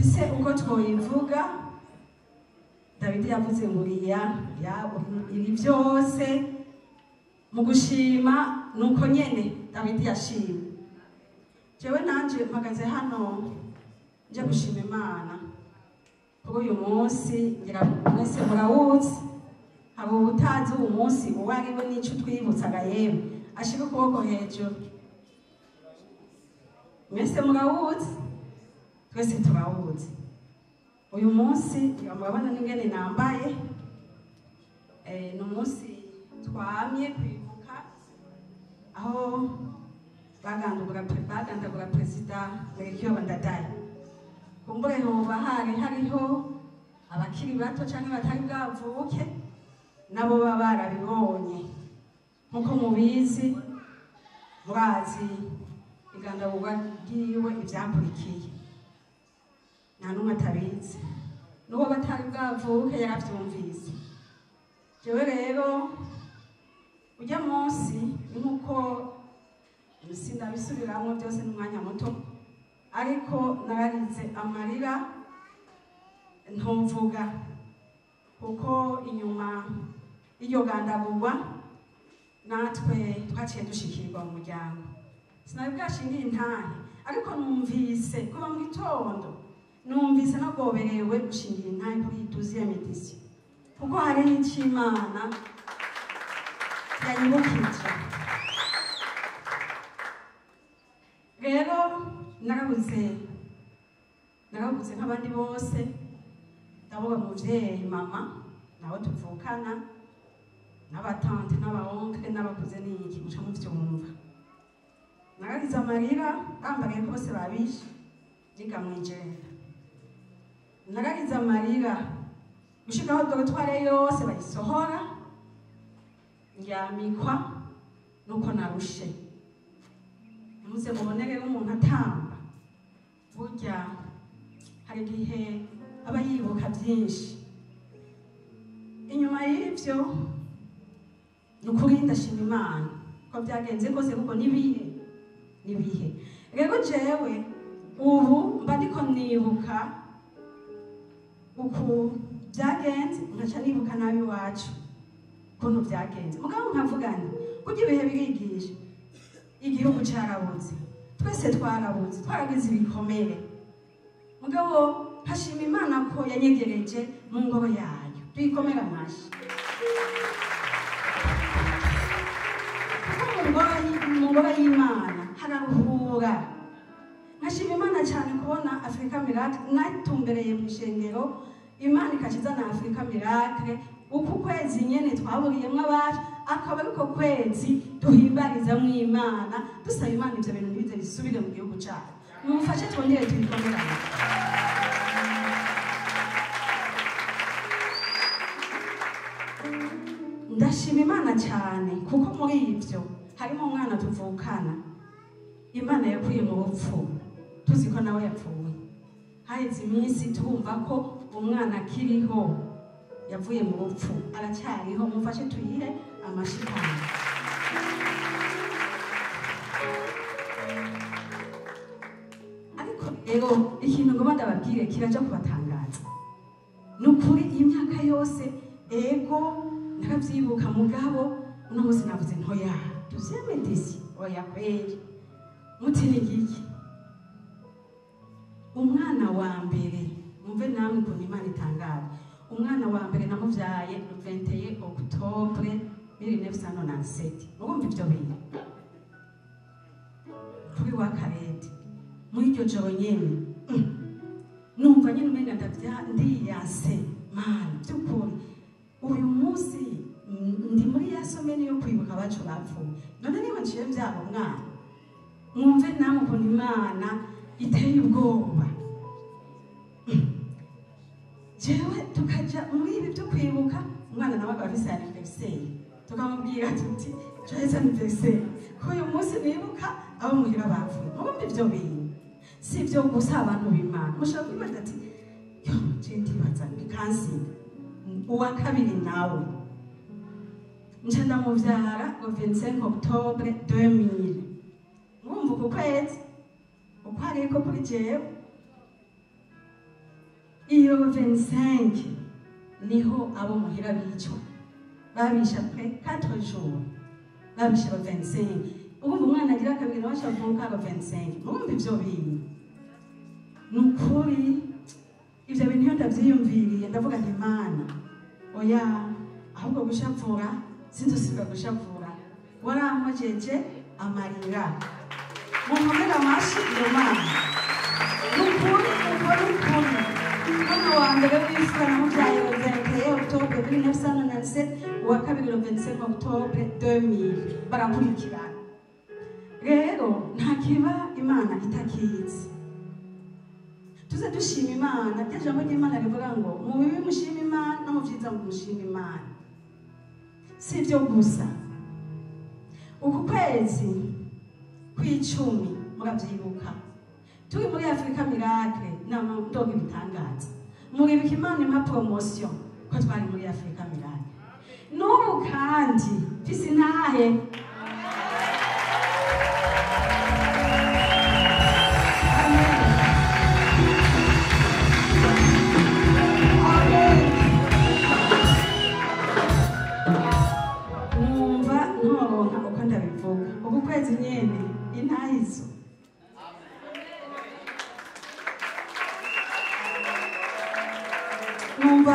Ntidufise uko twoyivuga. Dawidi yavuze ngo uriya ibi byose mu gushima nuko nyene Dawidi yashima. Jewe nanje mpagaze hano nje gushima Imana kuri uyu munsi, ngira mwese murawuzi. Hari ubutazi uwo munsi uwo ari we n'ico twibutsaga, yemwe ashira ukuboko hejuru. Mwese murawuzi, twese turawuzi uyu munsi. Ngira murabona n'ingene nambaye. Ni umunsi twamye kwibuka aho bagandagura Perezida Melchior Ndadaye. Kumbure hoba hari hariho abakiri bato canke batari bwavuke, nabo baba barabibonye. Nkuko mubizi, murazi igandagurwa ryiwe, ivyakurikiye, nta n'umwe atabizi, n'uwo batari bwavuke yaravyumvise. Jewe rero ujya munsi ni nkuko sindabisubiramwo byose n'umwanya muto, ariko nararize amarira ntumvuga, kuko inyuma y'iryo gandagurwa natwe twaciye dushikirwa mu muryango. Sinari bwashingiye intahe, ariko numvise kuva mu gitondo, numvise nagoberewe gushingira intahe kuri iyi 12e édition, kuko hari n'icyo Imana yanyibukije. Rero narabuze nk'abandi bose. Ndavuga umuvyeyi mama nawe tuvukana n'abatante n'abaonkle n'abakuze n'iki, muca muvyumva. Naragize amarira bambariye ko bose babishe niga mw'ijenda. Naragize amarira gushikaho dortoir yose bayisohora, ndyamikwa nuko narushe. Muze mubone rero umuntu atamba, burya hari igihe aba yibuka byinshi. Inyuma y'ivyo, ni ukuri ndashima Imana ko byagenze kose, kuko nibihe nibihe. Rero jewe ubu mba ndiko nibuka uku byagenze, nkaca nibuka nabi iwacu ukuntu byagenze. Mugabo nkavuga nti burya ibihe birigisha. Igihugu carabuze, twese twarabuze, twaragize ibikomere, mugabo nkashima Imana ko yanyegereje mu ngoro yayo. Tuyikomere amashi, kuko mu ngoro y'Imana hararuhura. Nkashima Imana cyane kubona Africa Miracle natumbereye mu ishengero, Imana ikaca izana Africa Miracle uku kwezi nyene twaburiyemwo abacu, akaba ariko kwezi duhimbarizamwo Imana, dusaba Imana ivyo bintu ntibize bisubire mu gihugu cacu. Mumfashe twongere tuyikomere. Ndashima Imana cyane kuko muri ivyo harimo umwana tuvukana Imana yakuye mu rupfu, tuzi ko nawe yapfuye. Haheze iminsi turumva ko umwana akiriho, yavuye mu rupfu, aracyariho. Mumfashe tuyihe amashitani. Ariko rero ikintu ngomba ndababwire kiraja kubatangaza. Ni ukuri iyi myaka yose, ego naravyibuka, mugabo uno munsi navuze ntoya 12e édition, oya kweri. Muti ni giki? Umwana wa mbere, mwumve namwe ukuntu Imana itangaje, umwana wa mbere namuvyaye le 21 octobre 1997. Murumva ivyo bintu kuri wa karete muri iryo joro nyene, numva nyene umenga ndavya ndiyase. Mana, by'ukuri uyu munsi ndi muri ya semaine yo kwibuka abacu bapfuye, none niba nciye mvyara umwana? Mwumve namwe ukuntu Imana iteye ubwoba. Jewe tukaja muri ibi byo kwibuka, umwana nawe akaba afise anniversaire, tukamubwira tuti joyeux anniversaire ko uyu munsi nibuka abo muhira bapfuye. Murumva ivyo bintu? Si ibyo gusa, abantu b'Imana, mushobora kwibaza ati yo je ndibaza bikansiga. Uwa kabiri nawe nca ndamuvyara ngo 25 octobre 2000. Murumva uku kwezi uko ariko kuri jewe. Iyo 25 niho abo muhira bicwa, babisha après 4 jours, babisha le 25. Urumva umwana agira kabiri nawe avuka le 25. Murumva ivyo bintu? Ni ukuri ivyo bintu iyo ndavyiyumviriye ndavuga nti Mana, oya, ahubwo gushavura sinzosubira gushavura, warampojeje amarira. Munkomere amashi iyo Mana. Ni ukuri, uko ni ukuri. Mwana wa mbere w'imfura namubyaye le 21 octobre 1997, uwa kabiri le 25 octobre 2000, barakurikirana. Rero nta kiba Imana itakizi. Tuze dushima Imana. Rya jambo ry'Imana rivuga ngo mu bibi mushima Imana, no mu vyiza mushima Imana. Si ibyo gusa, uku kwezi kw'icumi murabyibuka turi muri Afrika Miracle, nama ndoga ibitangaza. Muribuka Imana impa promotion ko twari muri Afrika Miracle. N'ubu kandi mfise intahe. Amen. Amen. Numva ntoronka uko ndabivuga. Uku kwezi nyene intahizo. Numva